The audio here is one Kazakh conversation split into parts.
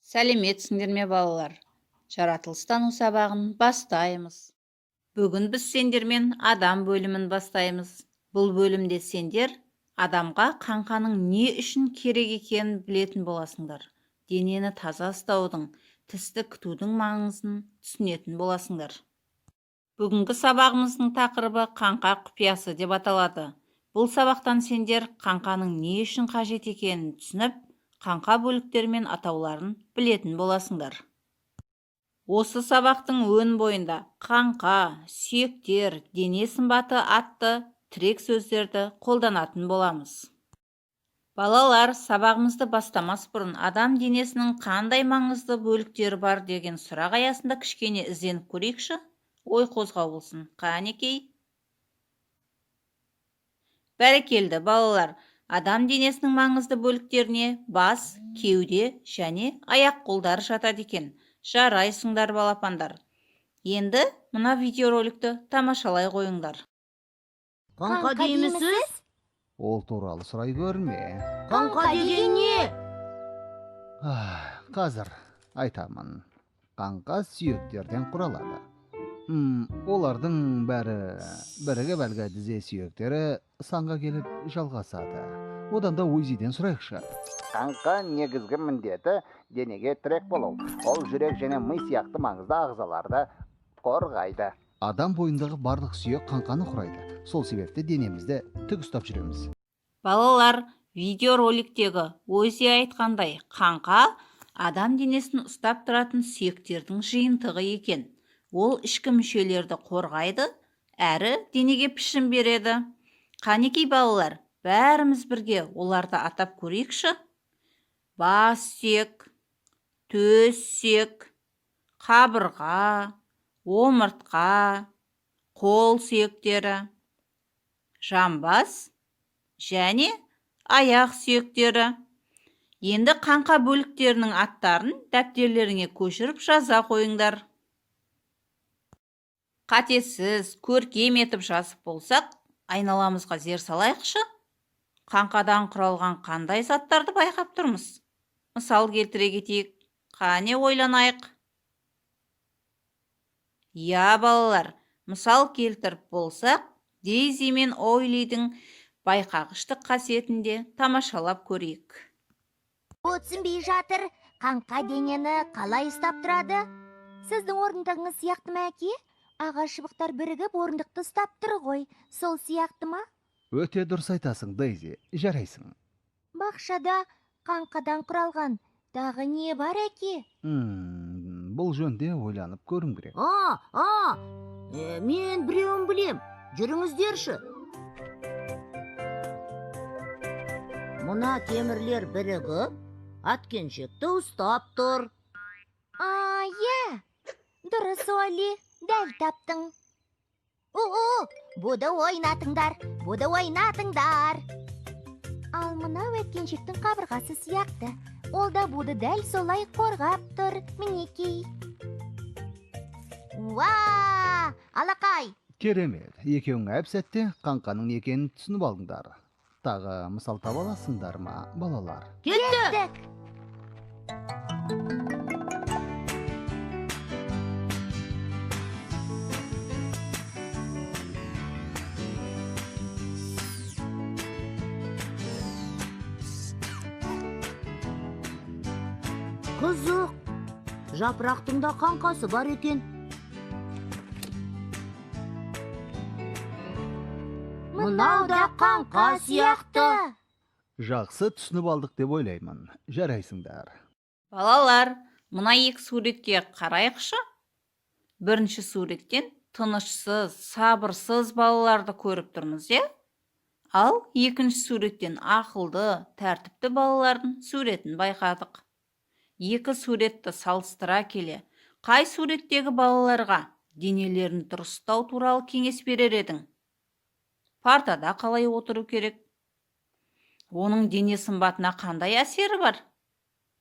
Сәлеметсіңдер ме, балалар? Жаратылыстану сабағын бастаймыз. Бүгін біз сендермен адам бөлімін бастаймыз. Бұл бөлімде сендер адамға қаңқаның не үшін керек екенін білетін боласыңдар. Денені таза ұстаудың, тісті күтудің маңызын түсінетін боласыңдар. Бүгінгі сабағымыздың тақырыбы қаңқа құпиясы деп аталады. Бұл сабақтан сендер қаңқаның не үшін қажет екенін түсініп, қаңқа бөліктері мен атауларын білетін боласыңдар. Осы сабақтың өн бойында қаңқа, сүйектер, дене сымбаты атты тірек сөздерді қолданатын боламыз. Балалар, сабағымызды бастамас бұрын адам денесінің қандай маңызды бөліктері бар деген сұрақ аясында кішкене ізденіп көрейікші. Ой қозғау болсын. Қанекей? Бәрекелді, балалар. Адам денесінің маңызды бөліктеріне бас, кеуде және аяқ-қолдар жатады екен. Жарайсыңдар, балапандар. Енді мына видеороликті тамашалай қойыңдар. Қаңқа деймісіз? Ол туралы сұрай көрме. Қаңқа деген не? Ах, қазір айтамын. Қаңқа сүйектерден құралады. Олардың бәрі бірігіп әлгі тізе сүйектері санға келіп жалғасады. Одан да Уизиден сұрайықшы. Қаңқа негізгі міндеті денеге тірек болу. Ол жүрек және ми сияқты маңызды ағзаларды қорғайды. Адам бойындағы барлық сүйек қаңқаны құрайды. Сол себепті денемізді тік ұстап жүреміз. Балалар, видеороликтегі Уизи айтқандай, қаңқа адам денесін ұстап тұратын сүйектердің жиынтығы екен. Ол ішкі мүшелерді қорғайды, әрі денеге пішін береді. Қанекей, балалар, бәріміз бірге оларды атап көрейікші. Бас сүйек, төс сүйек, қабырға, омыртқа, қол сүйектері, жамбас және аяқ сүйектері. Енді қаңқа бөліктерінің аттарын дәптерлеріңе көшіріп жаза қойыңдар. Қатесіз, көркем етіп жазып болсақ, айналамызға зер салайықшы. Қаңқадан құралған қандай заттарды байқап тұрмыз? Мысал келтіре кетейік. Қане, ойланайық. Иә, балалар, мысал келтіріп болсақ, Дейзи мен Ойлидің байқағыштық қасиетін де тамашалап көрейік. О, түсінбей жатыр. Қаңқа денені қалай ұстап тұрады? Сіздің орындығыңыз сияқты ма, әке? Ағаш шыбықтар бірігіп орындықты ұстап тұр ғой. Сол сияқты ма? Өте дұрыс айтасың, Дейзи. Жарайсың. Бақшада қаңқадан құралған тағы не бар, әке? Бұл жөнде ойланып көруім керек. А, а, мен біреуін білем. Жүріңіздерші. Мына темірлер бірігіп, аткеншекті ұстап тұр. А, иә. Дұрыс, Олли, дәл таптың. О, бұды ойнатыңдар, бұды ойнатыңдар. Ал мынау әткеншектің қабырғасы сияқты. Ол да буды дәл солай қорғап тұр, мінекей. Уа, алақай! Керемет, екеуің әп-сәтте қаңқаның не екенін түсініп алдыңдар. Тағы мысал таба аласыңдар ма, балалар? Кеттік! Қызық, жапырақтың да қаңқасы бар екен. Мынау да қаңқа сияқты. Жақсы түсініп алдық деп ойлаймын. Жарайсыңдар. Балалар, мына екі суретке қарайықшы. Бірінші суреттен тынышсыз, сабырсыз балаларды көріп тұрмыз, иә? Ал екінші суреттен ақылды, тәртіпті балалардың суретін байқадық. Екі суретті салыстыра келе, қай суреттегі балаларға денелерін дұрыс ұстау туралы кеңес берер едің? Партада қалай отыру керек? Оның дене сымбатына қандай әсері бар?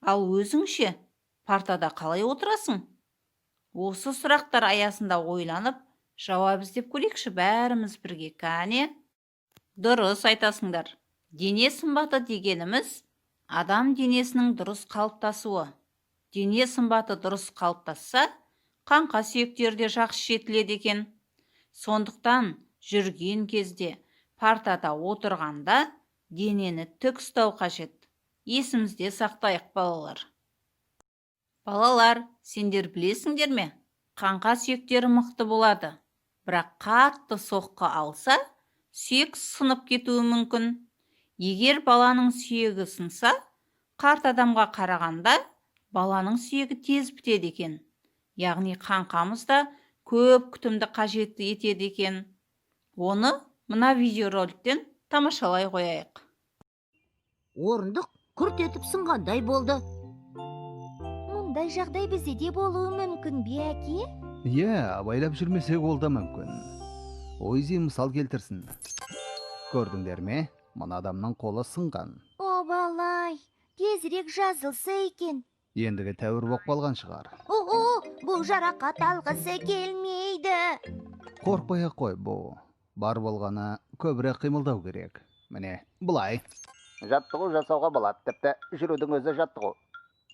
Ал өзің ше, партада қалай отырасың? Осы сұрақтар аясында ойланып, жауап іздеп көрейікші бәріміз бірге. Кәне? Дұрыс айтасыңдар. Дене сымбаты дегеніміз адам денесінің дұрыс қалыптасуы. Дене сымбаты дұрыс қалыптасса, қаңқа сүйектері де жақсы жетіледі екен. Сондықтан жүрген кезде, партада отырғанда денені тік ұстау қажет. Есімізде сақтайық, балалар. Балалар, сендер білесіңдер ме, қаңқа сүйектері мықты болады, бірақ қатты соққы алса, сүйек сынып кетуі мүмкін. Егер баланың сүйегі сынса, қарт адамға қарағанда баланың сүйегі тез бітеді екен. Яғни қаңқамыз да көп күтімді қажет етеді екен. Оны мына видеороликтен тамашалай қояйық. Орындық күрт етіп сынғандай болды. Мұндай жағдай бізде де болуы мүмкін бе, әке? Иә, абайлап жүрмесек, ол да мүмкін. Уизи мысал келтірсін. Көрдіңдер ме, мына адамның қолы сынған. Обалай, тезірек жазылса екен. Ендігі тәуір боп қалған шығар. О, бұл жарақат алғысы келмейді. Қорықпай ақ қой, Бұ. Бар болғаны, көбірек қимылдау керек. Міне, былай. Жаттығу жасауға болады, тіпті жүрудің өзі жаттығу.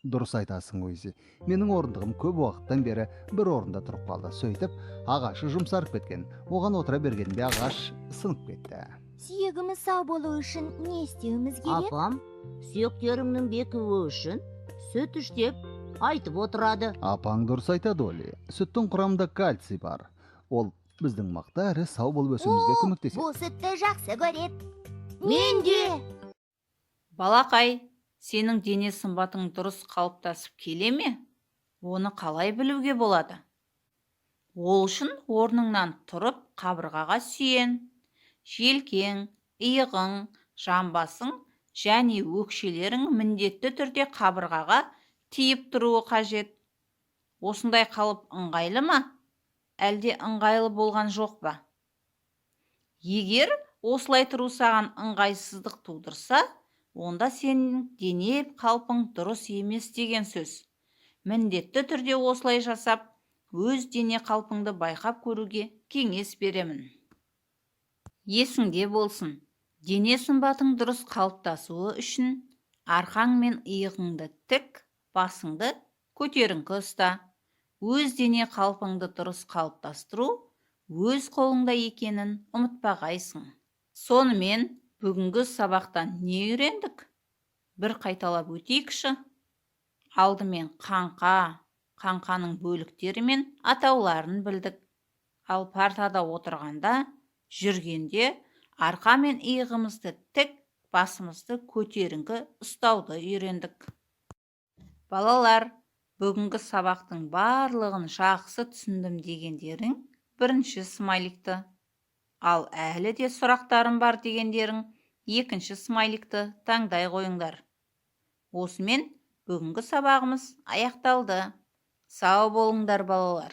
Дұрыс айтасың, Уизи. Менің орындығым көп уақыттан бері бір орында тұрып қалды. Сөйтіп, ағашы жұмсарып кеткен. Оған отыра бергенде ағаш сынып кетті. Сүйегіміз сау болу үшін не істеуіміз керек? Апам сүйектеріңнің бекуі үшін сүт іш деп айтып отырады. Апаң дұрыс айтады, Оли. Сүттің құрамында кальций бар. Ол біздің мықты әрі сау болып өсуімізге О, көмектеседі. Бұл сүтті жақсы көреді. Мен де. Балақай, сенің дене сымбатың дұрыс қалыптасып келе ме? Оны қалай білуге болады? Ол үшін орныңнан тұрып, қабырғаға сүйен. Желкең, иығың, жамбасың және өкшелерің міндетті түрде қабырғаға тиіп тұруы қажет. Осындай қалып ыңғайлы ма, әлде ыңғайлы болған жоқ па? Егер осылай тұру саған ыңғайсыздық тудырса, онда сенің дене қалпың дұрыс емес деген сөз. Міндетті түрде осылай жасап, өз дене қалпыңды байқап көруге кеңес беремін. Есіңде болсын, дене сымбатың дұрыс қалыптасуы үшін арқаң мен иығыңды тік, басыңды көтеріңкі ұста. Өз дене қалпыңды дұрыс қалыптастыру өз қолыңда екенін ұмытпағайсың. Сонымен, бүгінгі сабақтан не үйрендік? Бір қайталап өтейікші. Алдымен қаңқа, қаңқаның бөліктері мен атауларын білдік. Ал партада отырғанда, жүргенде арқа мен иығымызды тік, басымызды көтеріңкі ұстауды үйрендік. Балалар, бүгінгі сабақтың барлығын жақсы түсіндім дегендерің бірінші смайликті, ал әлі де сұрақтарым бар дегендерің екінші смайликті таңдай қойыңдар. Осымен бүгінгі сабағымыз аяқталды. Сау болыңдар, балалар.